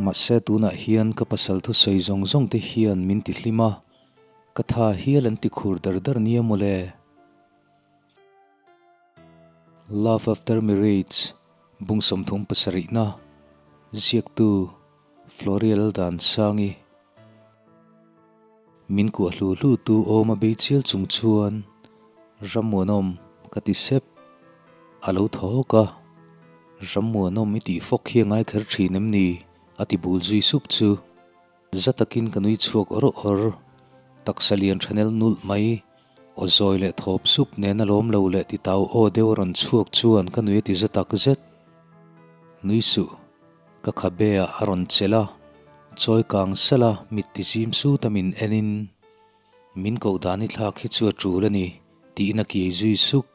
Mahse tunah hian ka pasal thusawi zawng zawng te hian min ti hlim a, ka tha hial an ti khur dar dar nia mawle. Love After Marriage bung 37 na ziaktu Florial Dansangi. Min kuah hlu hlu tu awm a bei chial chung chuan Rammuanawm ka ti sep. A lo thaw hawk a, Rammuanawm i tih fawk hi a ngai kher thin em ni? a ti bul zui sup chu. Za takin ka nui chhuak awr awr. Taksa lian thanel nulh mai. Aw zawi leh thawp sup nen a lawm lo leh ti tau aw deuh a rawn chhuak chuan ka nui a ti za tak zet. Nui suh. Ka khabe ah a rawn chelh a, chawi kang salh a mit ti zim sut a min en in, Min koh dan i thlak hi chu a tul a ni, tiin a kiai zui suk.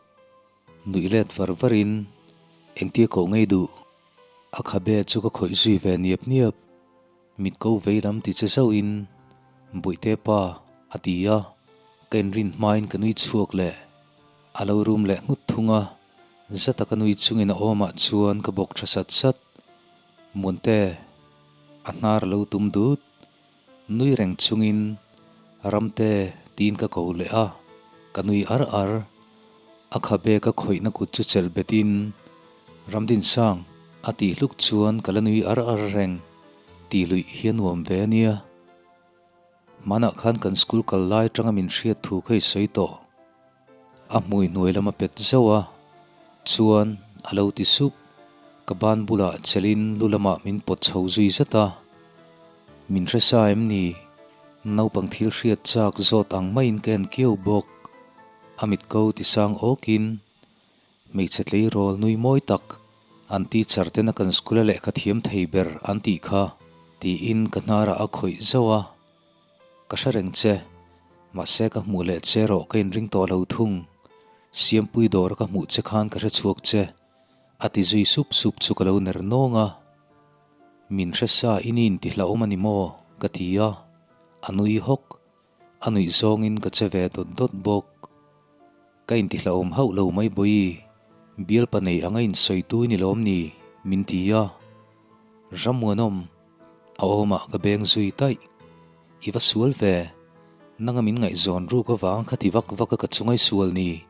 Nuih let var var in, Engtia koh ngei duh? A khabe chu ka khawih zui ve niap niap. Mit ko vei lam ti che zauh in, Bawihte pa, a ti a, ka inrin hmain ka nui chhuak leh. A lo rum leh nghut thung a, za taka nui chungin a awmah chuan ka bawk tha sat sat. Muante, a hnar a lo tum dut. Nui reng chungin, Ramte, tiin ka ko leh a, ka nui ar ar. A khabe ka khawihna kut chu chelh betin, Ramdinsang, a tih hluk chuan ka la nui ar ar reng. Tih luih hi a nuam ve a nia. Hmanah khan kan school kal lai atanga min hriat thu kha i sawi tawh. A hmui hnuai lam a pet zauh a, chuan a lo ti sup. Ka ban bulah chelin lu lamah min pawt chho zui zat a. Min hre sa em ni? Naupang thil hriat chak zawt ang maiin ka en kiau bawk. A mit ko ti sang awkin hmeichhe tleirawl nui mawi tak an teacher tena kan school a lehkha thiam thei ber an tih kha tiin ka hnarah a khawih zauh a. Ka hre reng che, mahse ka hmuh leh che rawh ka inring tawh lo thung. Siampui dawra ka hmuh che khan ka hre chhuak che, a ti zui sup sup chu ka lo ner nawng a. Min hre sa i ni inti hlauhawm a ni maw? ka ti a, a nui hawk. A nuih zawngin ka che ve dawt dawt bawk. Ka inti hlauhawm hauh lo mai bawi, bialpa nei anga insawitu i ni lawm ni? min ti a. Rammuanawm, a awmah ka beng zui taih. I va sual ve, nanga min ngaihzawn ruk avang kha ti vak vak a ka chungai sual ni,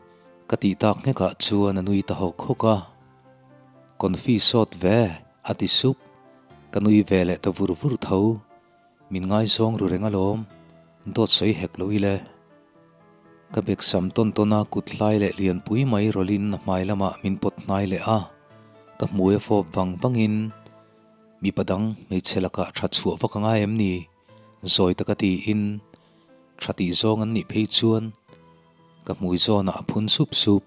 ka tih tak nghekah chuan a nui ta hawk hawk a. Confi sawt ve, a ti sup. Ka nui ve leh ta vur vur tho. Min ngaizawng ru reng alawm, dawt sawi hek lo ile. Ka bek sam tawn tawn a, kut hlai leh lianpui mai rawlhin a hmai lamah min pawt hnai leh a, ka hmui a fawp vang vangin, Mipa dang hmeichhe lakah tha chhuah vak a ngai em ni? Zawi taka tiin, Tha tih zawng an nih phei chuan ka hmui zawnah a phun sup sup.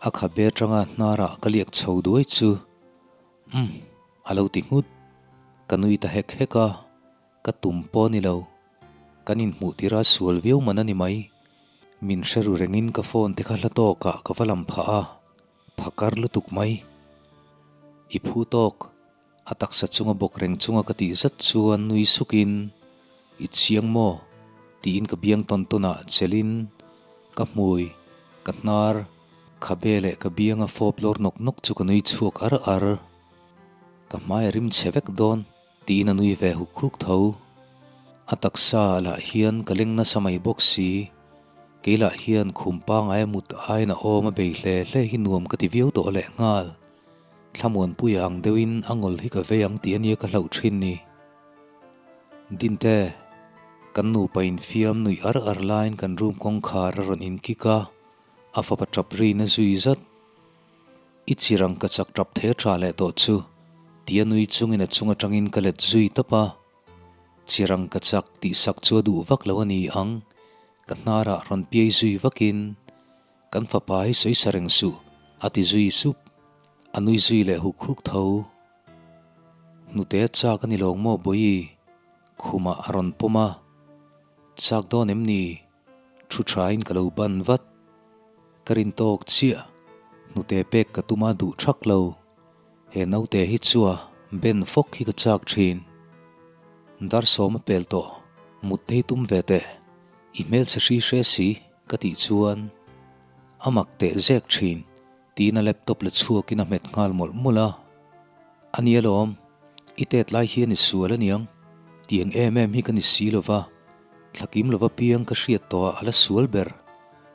A khabe atanga hnarah ka liak chho duai chu, Umm, a lo ti nghut. Ka nui ta hek hek a, ka tum pawh a ni lo. Kan inhmuh tir a sual viau man a ni mai. Min hre ru rengin ka phone te kha hla tawkah ka va lam phah a, phakar lutuk mai. I phu tawk, a taksa chunga bawk reng chunga ka tih zat chuan nui sukin, I chiang maw? tiin ka biang tawn tawnah chelhin ka hmui, ka hnar, Khabe leh ka bianga fawp lawr nawk nawk chu ka nui chhuak ar ar. Ka hmai a rim chhe vek dawn tiin a nui ve huk huk tho. A taksa ah lah hian ka leng nasa mai bawk si. Kei lah hian khum pangai a mut aiin a awm a bei hle hle hi nuam ka ti viau tawh leh nghal. Thlamuanpuia ang deuhin a ngawl hi ka vei ang tih ania ka hlauh thin ni. Dinte, kan nupa infiam nuih ar ar laiin kan room kawngkhar a rawn inkik a. A fapa tap rin a zui zat. I chirang ka chak tap the tha leh tawh chu, tia nui chungin a chung atangin ka let zui tawp a. Chirang ka chak tih sak chu a duh vak lo a ni ang, ka hnarah rawn piai zui vakin, Kan fapa hi sawi sa reng suh, a ti zui sup. A nui zui leh huk huk tho. Hnute a chak a ni lo maw Bawihi? Khumah a rawn pawm a. Chak dawn em ni? Thu thain ka lo ban vat. Ka rin tawk chiah. Hnute pek ka tum a duh thak lo. He naute hi chua ben fawk hi ka chak thin. Dar sawm a pel tawh. Mut te hi tum ve teh. I hmelchhe hri hre si ka tih chuan a mak teh zek thin tiin a laptop la chhuakin a hmet nghal mawlh mawlh a. A ni alawm. I tet lai hian i sual aniang, tiang em em hi ka ni si lova, thlakim lova piang ka hriat tawh ah a la sual ber.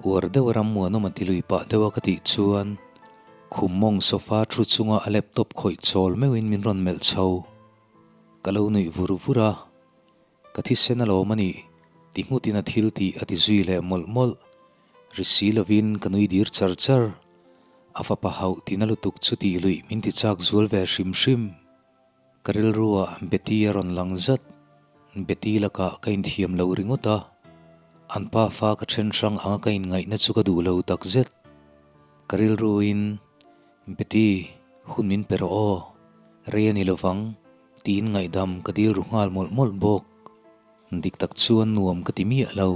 Uar deuh a rammuanawm a ti lui pah deuh a ka tih chuan khum mawng sofa thu chunga a laptop khawih chawl meuhin min rawn melh chho. Ka lo nuih vur vur a, Ka thisen alawm a nih, ti nghutin a thil tih a ti zui leh mawlh mawlh. Ri si lovin ka nui dir char char. A fapa hauh tina lutuk chu tih luih min ti chak zual ve hrim hrim. Ka rilruah Betty a rawn lang zat. Betty lakah ka inthiam lo ringawt a, an pa fa ka then hrang anga ka inngaihna chu ka duh lo takzet. Ka rilruin, Betty, hun min pe rawh aw, rei a ni lovang. Tiin ngaihdam ka dil ru nghal mawlh mawlh bawk. Dik tak chuan nuam ka ti miah lo.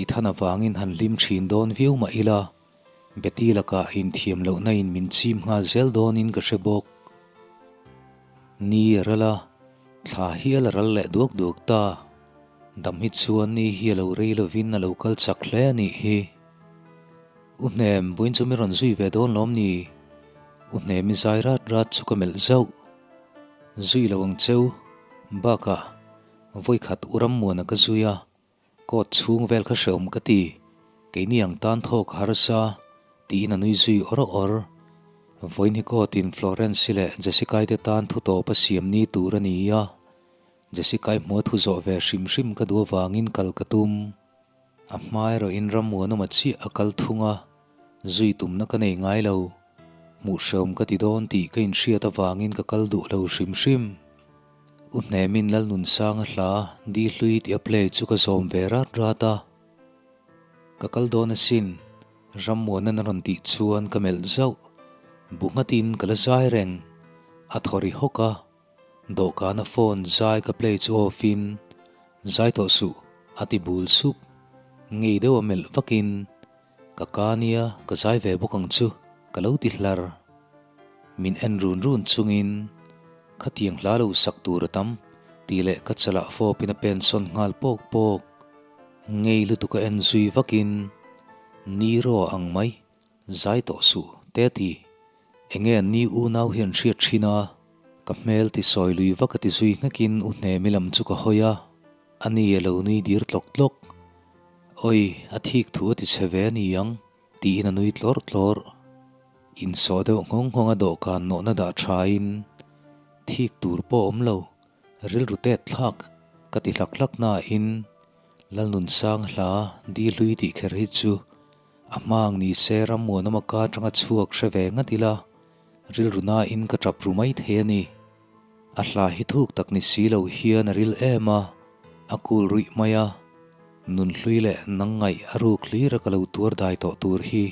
I than avangin han hlim thin dawn viau mah ila, Betty lakah inthiam lohna in min chim nghal zel dawnin ka hre bawk. Ni a ral a, thla hi a la ral leh duak duak ta. Dam hi chuan ni hi a lo rei lovin a lo kal chak hle a nih hi. U Hnem, buin chu mi rawn zui ve dawn lawm ni? U Hnemi zai rat rat chu ka melh zauh. Zui lo ang cheu. Bakah, vawikhat u Rammuana ka zui a, court chhung vel kha hreawm ka ti, keini ang tan thawk harsa, tiin a nui zui awr awr. Vawiin hi court in Florence-i leh Jessica-i te tan thu tawp a siam ni tur a ni a, Jessica-i hmua thu zawh ve hrim hrim ka duh avangin kal ka tum. A hma erawhin Rammuanawma chiah a kal thung a, zui tumna ka nei ngai lo. Hmuh hreawm ka ti dawn tih ka inhriat avangin ka kal duh lo hrim hrim. U Hnemin Lalnunsanga hla Di Hlui tih a play chu ka zawm ve rat rat a. Ka kal dawn asin, Rammuanan a rawn tih chuan ka melh zauh. Bu nghatin ka la zai reng. A thaw ri hawk a. Dawhkana phone zai ka play chu off in, Zai tawh suh, a ti bul sup. Ngei deuh a melh vakin, Ka ka nia, ka zai ve bawk ang chu, ka lo ti hlar. Min en run run chungin, Khatiang hla lo sak tur a tam, tih leh ka chalah fawpin a pen sawn nghal pawk pawk. Ngei lutuk a en zui vakin, Ni rawh ang mai, Zai tawh suh, te ti. Enge an ni unau hian hriat thin a, ka hmel ti sawi lui vak a ti zui nghekin u Hnemi lam chu ka hawi a, a ni a lo nui dir tlawk tlawk. Awi, a thik thu a ti chhe ve a ni ang, tiin a nui tlawrh tlawrh. Insawh deuh nghawng nghawng a dawhkan nawhna dah thain, thik tur pawh awm lo, rilru tet thlak, ka ti hlak hlak nain, Lalnunsang hla di hlui tih kher hi chu A hma ang ni se Rammuanawma ka atanga chhuak hre ve ngat ila, rilru nain ka tap ru mai thei a ni. A hla hi thuk tak ni si lo hian a ril em a, a kul ruih mai a. Nunhlui leh nang ngaih a ruk hlir a ka lo tuar dai tawh tur hi.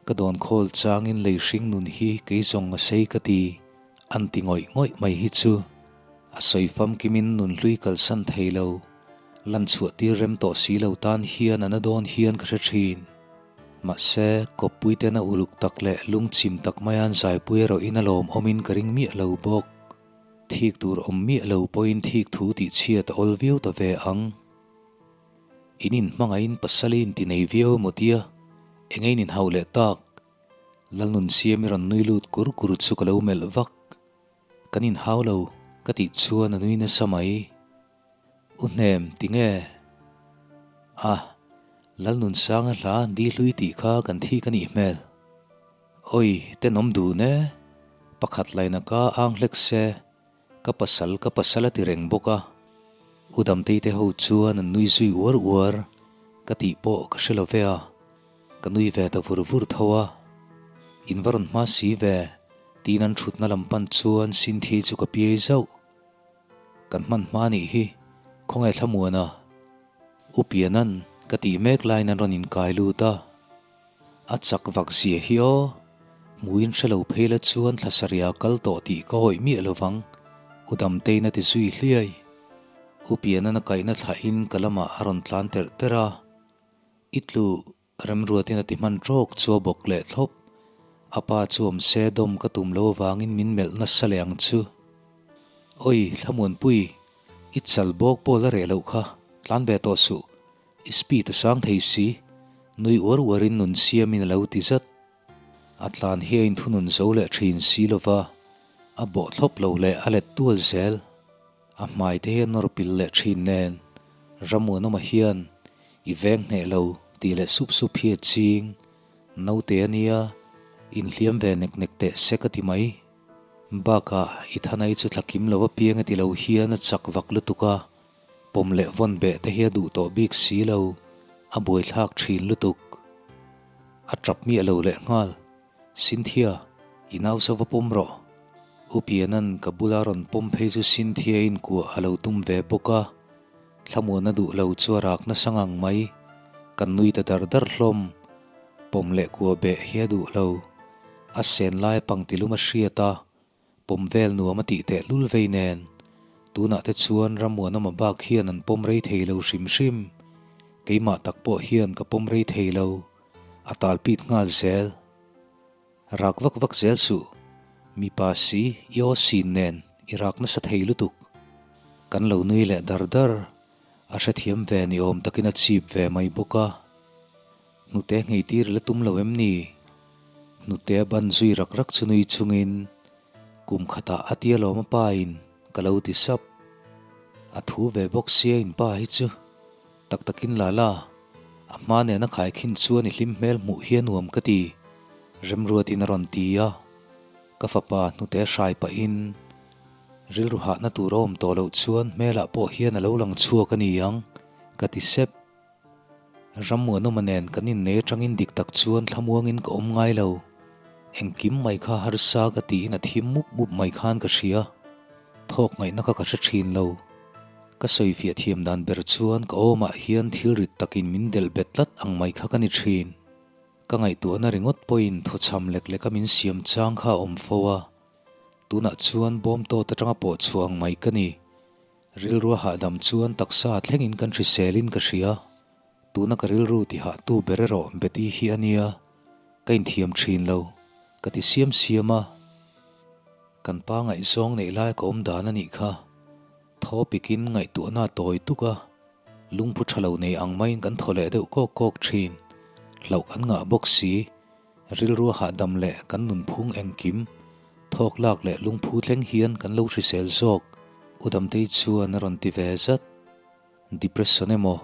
Ka dawn khawl changin lei hring nun hi kei zawng a sei ka ti, an ti ngawih ngawih mai hi chu. A sawi famkimin nunhlui kalsan thei lo. Lan chhuah tir rem tawh si lo tan hian a na dawn hian ka hre thin. Mahse, kawppui tena uluk tak leh lungchim tak maian zaipui erawhin a lawmawmin ka ring miah lo bawk. Thik tur awm miah lo pawhin thik thu tih chhiat a awl viau ta ve ang. In inhmangaihin pasal i inti nei viau emaw tia, eng ein inhauh leh tak? Lalnunsiam i rawn nui lut kur kur chu ka lo melh vak. Kan inhau lo, ka tih chuan a nui nasa mai. U Hnem, tinge? A, Lalnunsanga hla di hlui tih kha kan thik a nih hmel. Awi, tenawm dun e. Pakhat laina ka ang hlek se, ka pasal ka pasal a ti reng bawk a. U Damtei te ho chuan an nui zui uar uar, ka tih pawh ka hre lo ve a. Ka nui ve ta vur vur tho a, in va rawn hma si ve, tiin an thutna lam pan chuan Sinthiei chu ka piai zauh. Kan hman hma nih hi, khawngaih Thlamuana, U Pianan ka tih mek laiin an rawn inkai lut a. A chak vak zia hi aw, hmuin hre lo phei la chuan thla sarih a kal tawh tih ka awih miah lovang, U Damtein a ti zui hliai. U Pianan a kaihna thlahin ka lamah a rawn tlan terh terh a. I tlu remruatin a ti hman trawk chu a bawk leh thlawp. A pa chu awm se dawm ka tum lo avangin min melh nasa leh ang chu. Awi, Thlamuanpui, i chal bawk pawh la reh loh kha, tlan ve tawh suh. I speed a sang thei si, nui uar uarin nun siamin a lo ti zat. A tlan hi a inthunun zo leh thin si lova, A bawh thlawp lo leh a let tual zel. A hmai te hi a nawr pil leh thin nen Rammuanawma hian i veng hneh lo tih leh sup sup hi a ching. Naute a nia, inhliam ve nek nek teh se ka ti mai. Bakah i thanai chu thla kim lo apiang a ti lo hian a chak vak lutuk a, pawm leh vawn beh te hi a duh tawh bik si lo, a buaithlak thin lutuk. A tap miah lo leh nghal. Cynthia, i nau sa va pawm rawh. U Piana'n ka bula rawn pawm phei chu Cynthia inkuah a lo tum ve bawk a, thlamuan a duh lo chu a rak nasa ngang mai. Kan nui ta dar dar hlawm. Pawm leh kuah beh hi a duh lo. A sen lai pangtilum a hriat a, pawm vel nuam a tih teh lul vei nen. Tunah te chuan Rammuanawma bak hian an pawm rei thei lo hrim hrim. Keimah tak pawh hian ka pawm rei thei lo. A tal pit nghal zel. Rak vak vak zel suh. Mipa si, i aw sin nen i rak nasa thei lutuk. Kan lo nui leh dar dar. A hrethiam ve ni awm takin a chip ve mai bawk a. Hnute ngheitir la tum lo em ni? Hnute a ban zui rak rak chu nui chungin kum khatah a tia lawm a pa in ka lo ti sap. A thu ve bawk sia in pa hi chu tak takin la la, a hma nena khaikhin chuan i hlim hmel hmuh hi a nuam ka ti, Remruatin a rawn ti a. Ka fapa hnute hrai pahin rilru hahna tur a awm tawh loh chuan hmelah pawh hian a lo lang chhuak a ni ang ka ti sep. Rammuanawma nen kan innei atangin dik tak chuan thlamuangin ka awm ngai lo. Engkim mai kha harsa ka tiin a thim mup mup mai khan ka hria. Thawk ngaihna kha ka hre thin lo. Ka sawifiah thiam dan ber chuan ka awmah hian thil rit takin min delh bet tlat ang mai kha ka ni thin. Ka ngaihtuahna ringawt pawhin thawchham lek leka min siam chang kha a awm fo a. Tunah chuan bawm tawt atanga pawh chhuah ang mai ka ni. Rilru a hahdam chuan taksa thlengin kan hriselin ka hria. Tuna ka rilru ti hahtu ber erawh Betty hi a nia, ka inthiam thin lo, ka ti siam siam a. Kan pa ngaihzawng neih lai ka awm dan a nih kha. Thaw pikin ngaihtuahna a tawi tuk a, lungphu tha lo nei ang maiin kan thaw leh deuh kawk kawk thin. Hlauh kan ngah bawk si. Rilru a hahdam leh kan nunphung engkim, thawk lak leh lungphu thleng hian kan lo hrisel zawk, U Damtei chuan a rawn ti ve zat. Depression emaw,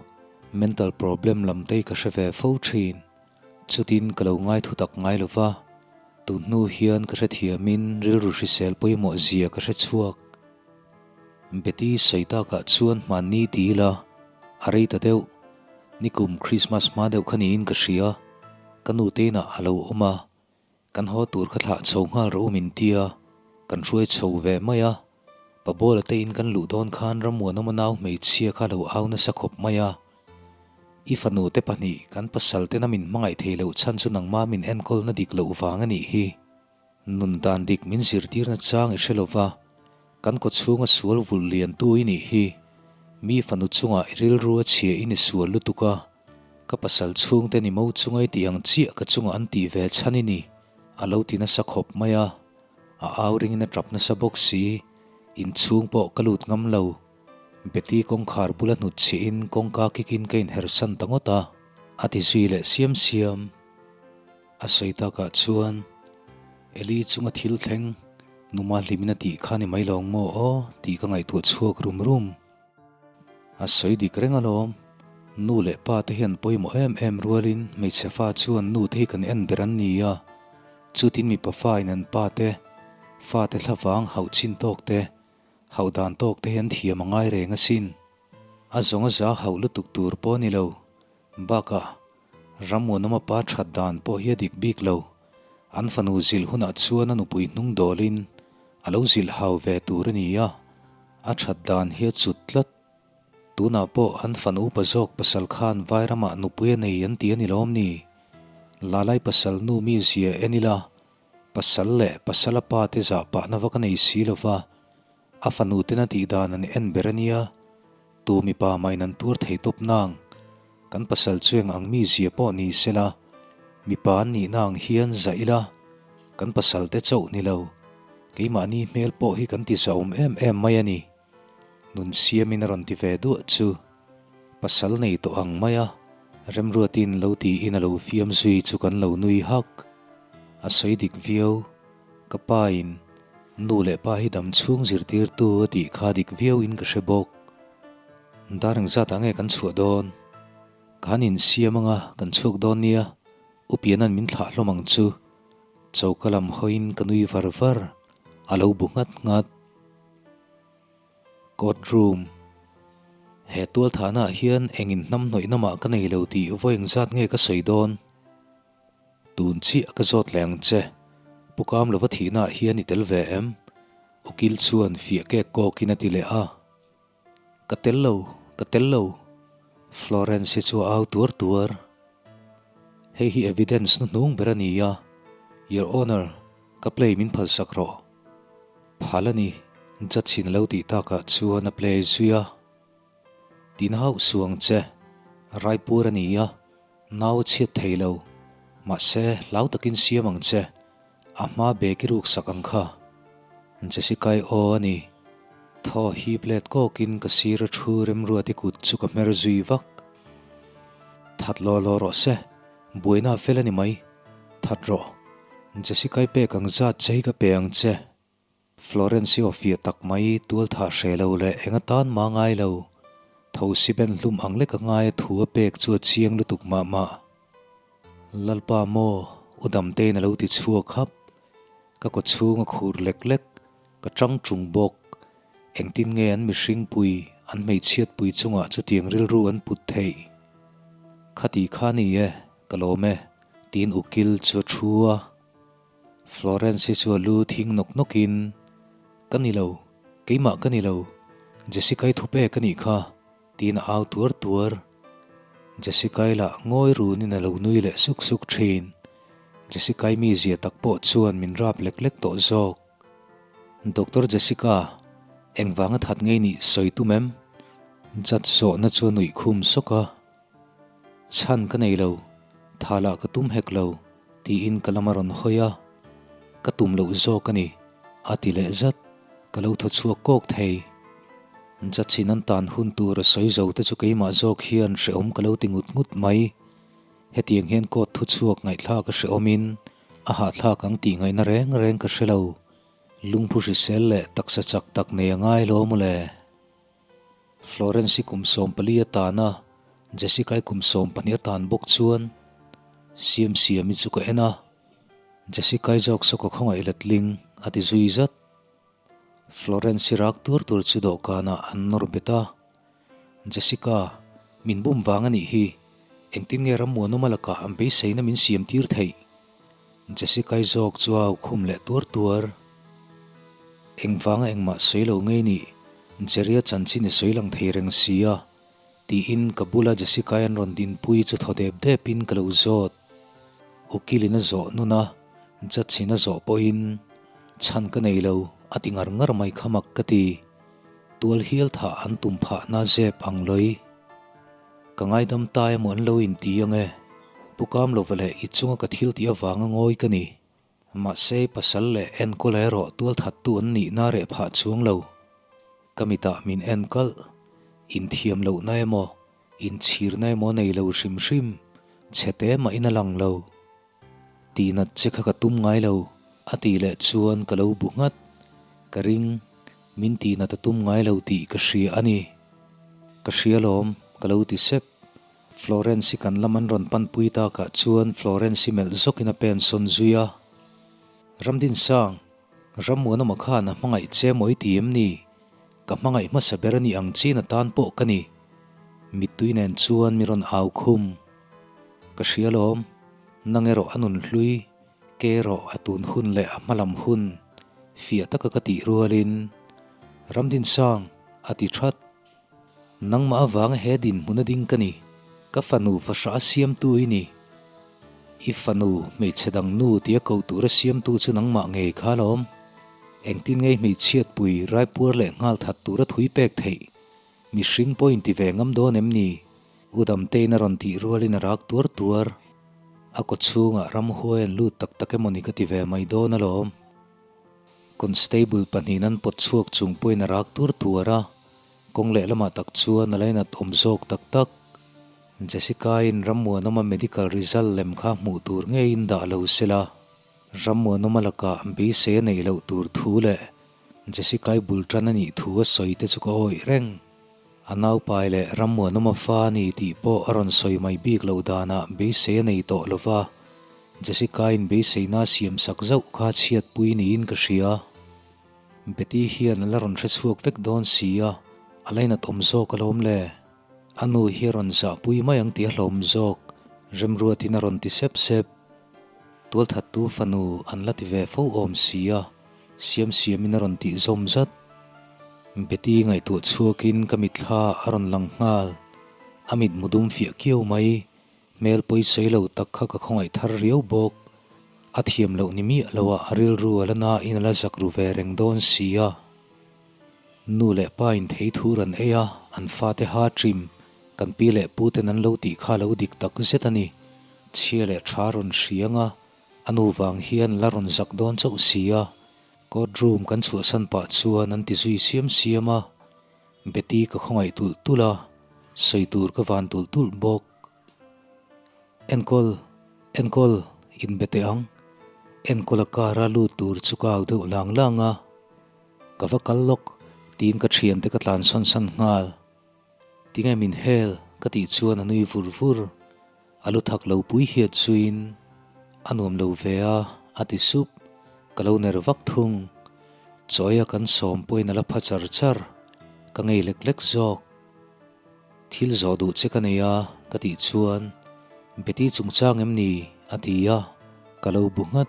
mental problem lam te hi ka hre ve fo thin. Chutin ka lo ngai thu tak ngai lo va, tun hnu hian ka hrethiamin rilru hrisel pawimawh zia ka hre chhuak. Betty sawi takah chuan hmanni ti ila, a rei ta deuh. Nikum Christmas hma deuh kha niin ka hria, ka nu te inah a lo awm a, kan haw tur kha thlah chho nghal rawh u min tia, kan hruai chho ve mai a. Pa Bawla te in kan luh dawn khan Rammuanawma nau hmeichhia kha lo au nasa khawp mai a. I fanu te pahnih kan pasal tena min hmangaih thei loh chhan chu nangma min enkawlna dik loh vang a nih hi. Nun dan dik min zirtirna chang i hre lo va, kan kaw chhunga sual vulh liantu i nih hi. Mi fanu chungah i rilru a chhia in i sual lutuk a, ka pasal chhungte ni mo chunga i tih ang chiah ka chungah an tih ve chhan i ni, a lo ti nasa khawp mai a. A au ringin a tap nasa bawk si, inchhung pawh ka lut ngam lo. Betty kawngkhar bula hnut chhiahin kawngka kikin ka inhersan ta ngawt a, a ti zui leh siam siam. A sawi takah chuan, Eli chunga thil thleng, numa hlimin a tih kha ni mai lawng maw aw tih ka ngaihtuah chhuak rum rum. A sawi dik reng alawm, nu leh pa te hian pawimawh em em rualin hmeichhe fa chuan nu te hi kan en ber an ni a, chutin mipa fa in an pa te, fa te thlavang hauh chin tawk te, hauh dan tawk te hi an thiam a ngai reng asin. A zawng a za hauh lutuk tur pawh a ni lo. Bakah, Rammuanawma pa that dan pawh hi a dik bik lo. An fanu zilh hunah chuan a nupui hnung dawlin a lo zilh hau ve tur a ni a, a that dan hi a cut tlat. Tunah pawh an fanu upa zawk pasal khan Vairamah nupui a nei an ti a ni lawm ni? Lalai pasal nu mi zia en ila, pasal leh pasala pa te zah pahna vak a nei si lo va, A fanu ten a tih dan an en ber a nia, tu mipa mahin an tuar thei tawp nang. Kan pasal chu eng ang mi zia pawh ni sela, mipa an nihna ang hian zah ila, kan pasal te chauh ni lo, keimahni hmel pawh hi kan ti zahawm em em mai a ni. Nun siamin a rawn ti ve duah chu. Pasal nei tawh ang mai a, Remruatin lo tiin a lo fiam zui chu kan lo nui hak. A sawi dik viau, ka pa in. Nu leh pa hi dam chhung zirtirtu a tih kha dik viau in ka hre bawk. Dar engzat ah nge kan chhuah dawn? Kan insiam anga kan chhuak dawn nia, U Piana'n min thlah hlawm ang chu. Choka lam hawiin ka nui var var, a lo bu nghat nghat. Court room. He tualthahna ah hian engin hnam hnawih namah ka nei lo tih vawi engzat nge ka sawi dawn? Tun chiah ka zawt leh ang che, Pu Kamlova thihna ah hian i tel ve em? Ukil chuan fiah kek kawkin a ti leh a. Ka tel lo, ka tel lo! Florence hi chu a au tuar tuar. Hei hi evidence hnuhnung ber a ni a, Your Honour, ka play min phalsak rawh. Phal a ni, judge in a lo tih takah chuan a play zui a. Tin hauh suang che, Raipur a ni a, nau a chhiat thei lo. Mahse, hlau takin siam ang che, a hma bag i ruk sak ang kha. Jessica-i aw a ni. Thaw hip let kawkin ka sir a thu remruat i kut chu ka hmer zui vak. That law law rawh se, buaina a fel a ni mai. That rawh. Jessica-i pek ang zat che hi ka pe ang che. Florence i awfiah tak mai tualthah hre lo leh eng atan mah ngai lo. Thosi ben hlum ang lek a ngai a thu a pek chu a chiang lutuk mah mah. Lalpa maw, u Damtein a lo ti chhuak hap. Ka kaw chhung a khur lek lek, ka tang tung bawk. Engtin nge an mihring pui, an hmeichhiat pui chungah chutiang rilru an put theih? Khati kha ni e, ka lawm e, tiin ukil chu a thu a. Florence hi chu a lu thing nawk nawkin, Ka ni lo, keimah ka ni lo, Jessica-i thu pek a nih kha, tiin a au tuar tuar. Jessica-i lah ngawi runin a lo nui leh suk suk thin. Jessica-i mizia tak pawh chuan min rap lek lek tawh zawk. Doctor Jessica, engvanga that ngei nih sawi tum em? Judge zawhna chu a nuih khum sawk a. Chhan ka nei lo, tha lah ka tum hek lo, tiin ka lam a rawn hawi a, Ka tum loh zawk a ni, a ti leh zat. Ka lo thaw chhuak kawk thei. Judge-in an tan hun tur a sawi zo te chu keimah zawk hian hrehawm ka lo ti ngut ngut mai. Hetiang hian court thu chhuak ngaihthlak a hrehawmin a hahthlak ang tih ngaihna reng reng ka hre lo. Lungphu hrisel leh taksa chak tak nei a ngai lo mawle. Florence-i kum 14 atan a, Jessica-i kum 12 atan bawk chuan Siamsiami chu ka en a, Jessica-i zawk saw ka khawngaih letling a ti zui zat. Florence-i rak tur tur chu dawhkanah an nawr bet a, Jessica, min bum vang a nih hi, engtin nge Rammuanawma lakah an beiseina min siam tir theih? Jessica-i zawk chu a aukhum leh tuar tuar. Engvanga engmah sawi lo ngei nih, Jerry-a chanchin i sawi lang thei reng si a, tiin ka bula Jessica-i an rawn dinpui chu thaw dep depin ka lo zawt. Ukilin a zawh nawn a, judge-in a zawh pawhin chhan ka nei lo a ti ngar ngar mai kha mak ka ti. Tual hial thah an tum phahna zep ang lawi. Ka ngaidam ta emaw an lo inti ang e. Pu Kamlova leh i chunga ka thil tih avanga ngawi ka ni. Mahse i pasal leh enkawl erawh tualthattu an nihna reh phah chuang lo. Ka mitah min en kalh. Inthiam lohna emaw, inchhirna emaw nei lo hrim hrim, chhe te mahin a lang lo. Tihnat che kha ka tum ngai lo, a tih leh chuan ka lo bu nghat. Ka ring, min tihnat a tum ngai lo tih ka hria a ni. Ka hria lawm, ka lo ti sep. Florence-i kan lam an rawn panpui takah chuan Florence-i melh zawkin a pen sawn zui a. Ramdinsang, Rammuanawma khan a hmangaih che maw i ti em ni? Ka hmangaih hmasa ber a nih ang chin atan pawh ka ni. Mittui nen chuan mi rawn au khum. Ka hria lawm, nang erawh a nun hlui, ke erawh a tun hun leh a hmalam hun fiah taka ka tih rualin Ramdinsang a ti that. Nangmah avanga he dinhmun a ding ka ni, ka fanu fahrah a siamtu i ni. I fanu hmeichhe dang nu tia ko tura siamtu chu nangmah ngei kha alawm. Engtin ngei hmeichhiatpui raipuar leh nghal that tura thui pek theih? Mihring pawh inti ve ngam dawn em ni? U Damtein a rawn tih rualin a rak tuar tuar. A kaw chhungah ramhuai an lut tak tak emaw ni ka ti ve mai dawn alawm. Constable pahnihin an pawt chhuak chung pawhin a rak tuar tuar a, kawng lehlamah tak chuan a lainat awm zawk tak tak. Jessica-in Rammuanawma medical result lem kha hmuh tur ngeiin dah lo se la. Rammuanawma lakah beisei a neih loh tur thu leh Jessica-i bul tan a nih thu a sawi te chu ka awih reng. A naupai leh Rammuanawma fa a ni tih pawh a rawn sawi mai bik loh danah beisei a nei tawh lo va, Jessica-in beiseina a siam sak zauh kha chhiatpui niin ka hria. Betty hian a la rawn hre chhuak vek dawn si a, a lainat awm zawk alawm le. A nu hi a rawn zahpui mai ang tih a hlawm zawk, Remruatin a rawn ti sep sep. Tualthattu fanu an la ti ve fo awm si a, siam siamin a rawn tih zawm zat. Betty ngaihtuah chhuakin ka mitthla a rawn lang nghal. A mitmu dum fiah kiau mai, Hmel pawisawi lo tak kha ka khawngaih thar riau bawk. A thiam loh ni miah lo ah a rilru a la nain a la zak ru ve reng dawn si a. Nu leh pa in thei thur an ei a, an fate ha trim, kan pi leh pu ten an lo tih kha lo dik tak zet a ni. Chhia leh tha rawn hriang a, a nu vang hian la rawn zak dawn chauh si a. Court room kan chhuahsan pah chuan an ti zui siam siam a. Betty ka khawngaih tulh tulh a, sawi tur ka van tulh tulh bawk. Enkawl, enkawl, inbe teh ang. Enkawl a car a lut tur chu ka au deuh lang lang a. Ka va kal lawk, tiin ka thiante ka tlan sawn san nghal. Tinge min hel? ka tih chuan a nui vur vur. A lu thak lo pui hiat zuiin a nuam lo ve a, a ti sup. Ka lo ner vak thung. Chawi a kan sawm pawhin a la pha char char. Ka ngei lek lek zawk. Thil zawh duh che ka nei a, ka tih chuan Betty chungchang em ni? a ti a, ka lo bu nghat.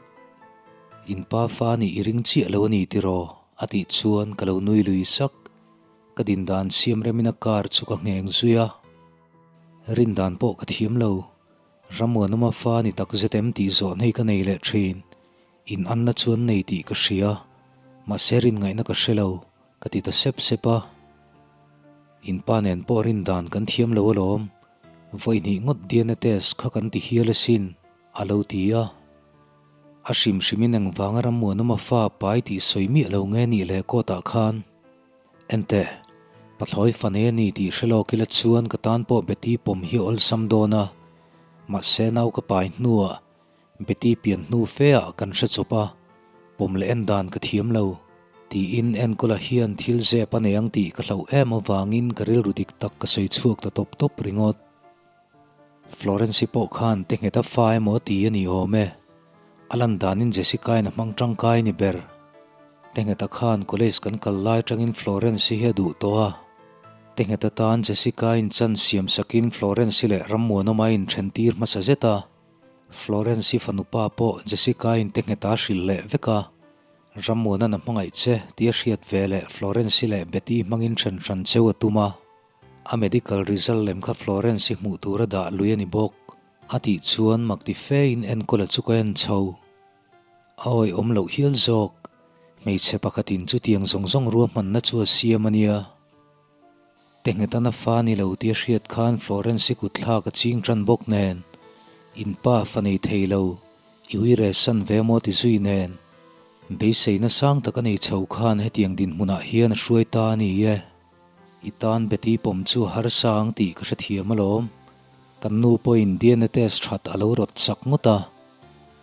In pa fa nih i ring chiah lo a ni tiraw? a tih chuan ka lo nui lui sak. Ka din dan siam remin a car chu ka ngheng zui a. Rin dan pawh ka thiam lo. Rammuanawma fa ni tak zet em tih zawh hnei ka nei leh thin. In anna chu an nei tih ka hria. Mahse rin ngaihna ka hre lo, ka ti ta sep sep a. In pa nen pawh rin dan kan thiam lo alawm. Vawi hnih ngawt DNA test kha kan ti hial asin, a lo ti a. A hrim hrimin engvanga Rammuanawma fa pai tih sawi miah lo nge nih leh court ah khan. Enteh, pathlawi fa nei a ni tih hre lawk ila chuan ka tan pawh Betty pawm hi a awlsam dawn a, mahse nau ka pai hnuah Betty pian hnu fe ah kan hre chawp a, pawm leh en dan ka thiam lo, tiin Enkawla hian thil zep a nei ang tih ka hlauh em avangin ka rilru dik tak ka sawi chhuak ta tawp tawp ringawt. Florence-i pawh khan te nghet a fa emaw ti a ni awm e. A lan danin Jessica-in a hmang tangkai ni ber. Te ngheta khan college kan kal lai atangin Florence-i hi a duh tawh a. Te ngheta tan Jessica-in chan siam sakin Florence-i leh Rammuanawma a inthen tir hmasa zet a. Florence-i fanupa pawh Jessica-in te ngheta a hrilh leh vek a. Rammuana'n a hmangaih che tih a hriat ve leh Florence-i leh Betty hmangin then hran cheu a tum a. A medical result lem kha Florence-i hmuh tura dah lui a ni bawk. A tih chuan mak ti fe in enkawla chu ka en chho. A awihawm loh hial zawk. Hmeichhe pakhatin chutiang zawng zawng ruahmanna chu a siam a nia. Tehnghetan a fa ni lo tih a hriat khan Florence-i kutthlak a ching tan bawk nen, in pa fa nei thei lo, i uire san ve maw ti zui nen. Beiseina sang tak a nei chho khan hetiang dinhmunah hian a hruai ta a ni e. I tan Betty pawm chu a harsa ang tih ka hrethiam alawm. Kan nu pawhin DNA test that a lo rawt chak ngawt a,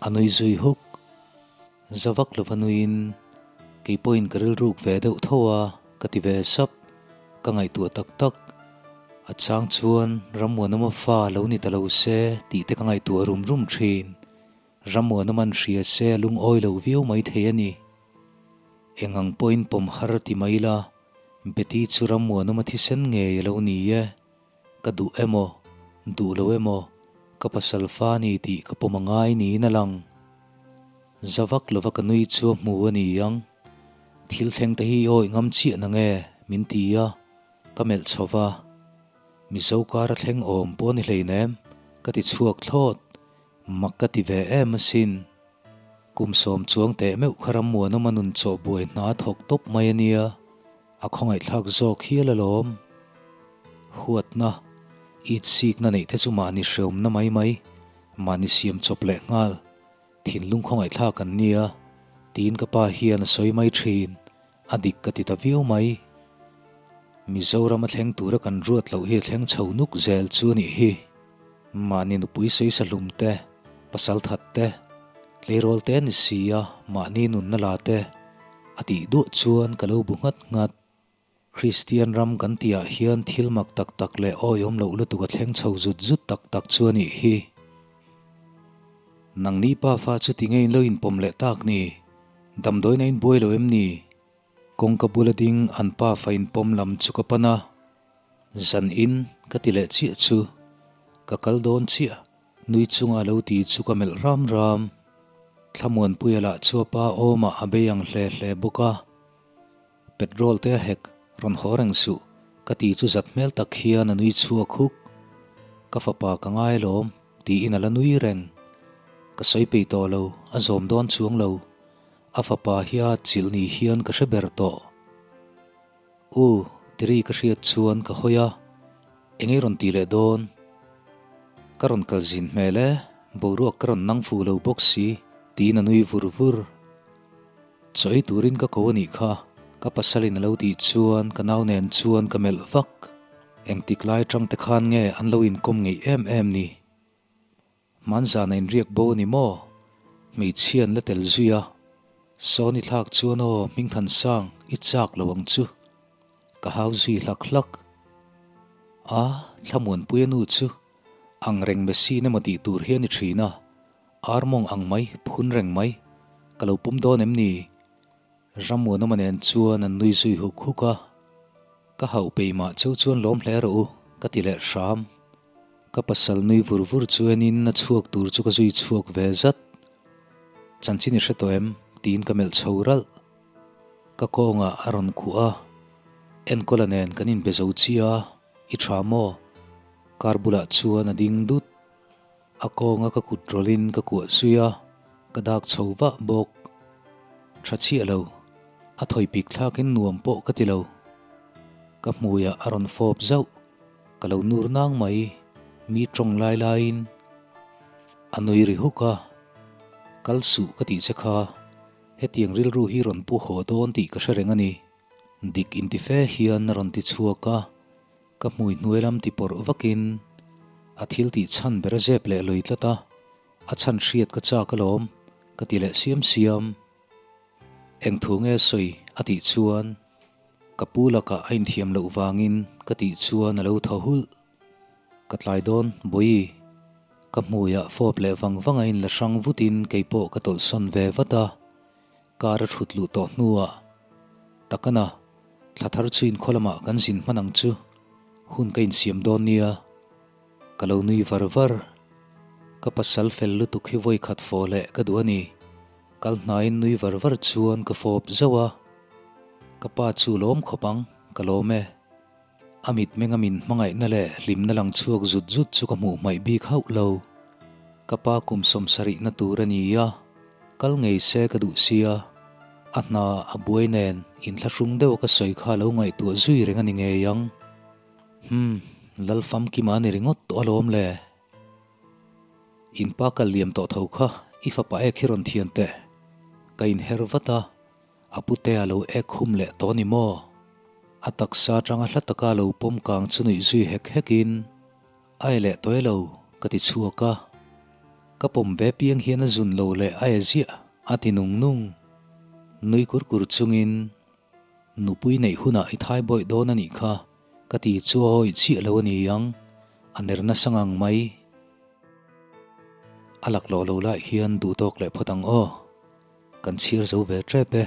a nui zui huk. Za vak lova nuiin, Kei pawhin ka rilruk ve deuh tho a, ka ti ve sap. Ka ngaihtuah tak tak. A chang chuan Rammuanawma fa lo ni ta lo se tih te ka ngaihtuah rum rum thin. Rammuanawma'n hria se a lungawi lo viau mai thei a ni. Eng ang pawhin pawm har ti mai la, Betty chu Rammuanawma thisen ngei a lo ni e. Ka duh emaw, duh lo emaw, ka pasal fa a ni tih ka pawm a ngai niin a lang. Za vak lova ka nui chu a hmu a ni ang. Thil thleng te hi i awih ngam chiah na nge? min ti a, ka melh chho va. Mizo kar a thleng awm pawh a ni hleinem, ka ti chhuak thlawt. Mak ka ti ve em asin. Kum sawm chuang teh meuh kha Rammuanawma nun chawh buai hna a thawk tawp mai a nia, a khawngaihthlak zawk hial alawm. Huatna, itsikna neih te chu mahni hreawmna mai mai, mahni siam chawp leh nghal, thinlung khawngaihthlak an nia, tiin ka pa hian a sawi mai thin, a dik ka ti ta viau mai. Mizoram a thleng tura kan ruat loh hi a thleng chho nuk zel chu a nih hi. Mahni nupui sawi sahlum te, pasal that te. Tleirawl te ni si a, mahni nunna la te a tih duah chuan ka lo bu nghat nghat. Kristian ram kan tihah hian thil mak tak tak leh awihawm loh lutuk a thleng chho zut zut tak tak chu a nih hi. Nangni pa fa chu ti nge in lo inpawm leh tak ni? Damdawiin a inbuai lo em ni? Kawngka bula ding an pa fa inpawm lam chu ka pan a, zan in ka ti leh chiah chu ka kal dawn chiah nui chunga lo ti chu ka melh ram ram. Thlamuanpuia lah chu a pa awmah a bei ang hle hle bawk a. Petrol te a hek, rawn haw reng suh, ka ti chu zat hmel tak hian a nui chhuak huk. Ka fapa ka ngai alawm, tiin a la nui reng. Ka sawi peih tawh lo, a zawm dawn chuang lo. A fapa hi a chilh ni hian ka hre ber tawh. U, tiri ka hriat chuan ka hawi a, eng ei rawn ti leh dawn? Ka rawn kal zin hmel e, boruak ka rawn nang fuh lo bawk si, tiin a nui vur vur. Chaw ei turin ka ko a nih kha, ka pasalin a lo tih chuan ka nau nen chuan ka melh vak. Engtik lai atang te khan nge an lo inkawm ngeih em em ni? Hmanzana inriak bo a ni maw? Hmeichhia an la tel zui a. Sawn i thlak chuan aw Hmingthansang i chak lo ang chu. Ka hau zui hlak hlak. A, Thlamuanpuia nu chu ang reng machine emaw tih tur hi a ni thin a. Ar mawng ang mai, phun reng mai. Ka lo pawm dawn em ni? Rammuanawma nen chuan an nui zui huk huk a. Ka hauh peih mah cheu chuan lawm hle rawh u, ka ti leh hram. Ka pasal nui vur vur chu enin a chhuak tur chu ka zui chhuak ve zat. Chanchin i hre tawh em? tiin ka melh chho ralh. Ka kawngah a rawn khuh a, Enkawla nen kan inbe zo chiah a, i tha maw? Car bulah chuan a ding dut. A kawnga ka kut rawlhin ka kuah zui a, ka dak chho vah bawk. Tha chiah lo, a thawi pik thlakin nuam pawh ka ti lo. Ka hmuiah a rawn fawp zauh, ka lo nur nang mai, mi tawng lai laiin a nui ri huk a, Kal suh ka tih che kha, hetiang rilru hi rawn pu haw dawn tih ka hre reng a ni. Dik inti fe hian a rawn ti chhuak a. Ka hmui hnuai lam ti pawrh vakin a thil tih chhan ber a zep leh lui tlat a, a chhan hriat ka chak alawm ka ti leh siam siam. Eng thu nge sawi a tih chuan ka pu lakah a inthiam loh vangin ka tih chuan a lo thaw hulh. Ka tlai dawn Bawihi, ka hmuiah fawp leh vang vang a inla hrang vutin keipawh ka tawlhsawn ve vat a, Car a thut luh tawh hnuah Takana thla thar chu inkhaw lamah kan zin hman ang chu, hun ka insiam dawn nia. Ka lo nui var var. Ka pasal fel lutuk hi vawi khat fawh leh ka duh a ni. Kal hnaiin nui var var chuan ka fawp zauh a. Ka pa chu lawm khawp ang, ka lawm e. A mitmenga min hmangaihna leh hlimna lang chhuak zut zut chu ka hmuh hmaih bik hauh lo. Ka pa kum sawmsarihna tur a ni a, kal ngei se ka duh sia, a hna a buai nen inthlahrung deuh a ka sawi kha lo ngaihtuah zui reng a ni ngei ang. Hum, Lalfamkima a ni ringawt tawh alawm le. In pa kal liam tawh tho kha i fapa ek hi rawn thian teh. Ka inher vat a. A putea lo ek khum leh tawh ni maw? A taksa atanga hla taka lo pawm kang chu nuih zui hek hekin, A e leh tawh e lo, ka ti chhuak a. Ka pawm ve piang hian a zun lo leh a e ziah, a ti nung nung. Nui kur kur chungin, Nupui neih hunah i thai bawih dawn a nih kha, ka ti chu a awih chiah lo a ni ang, a ner nasa ngang mai. A laklawh lo lai hian duhtawk leh phawt ang aw. Kan chhiar zo ve tep e.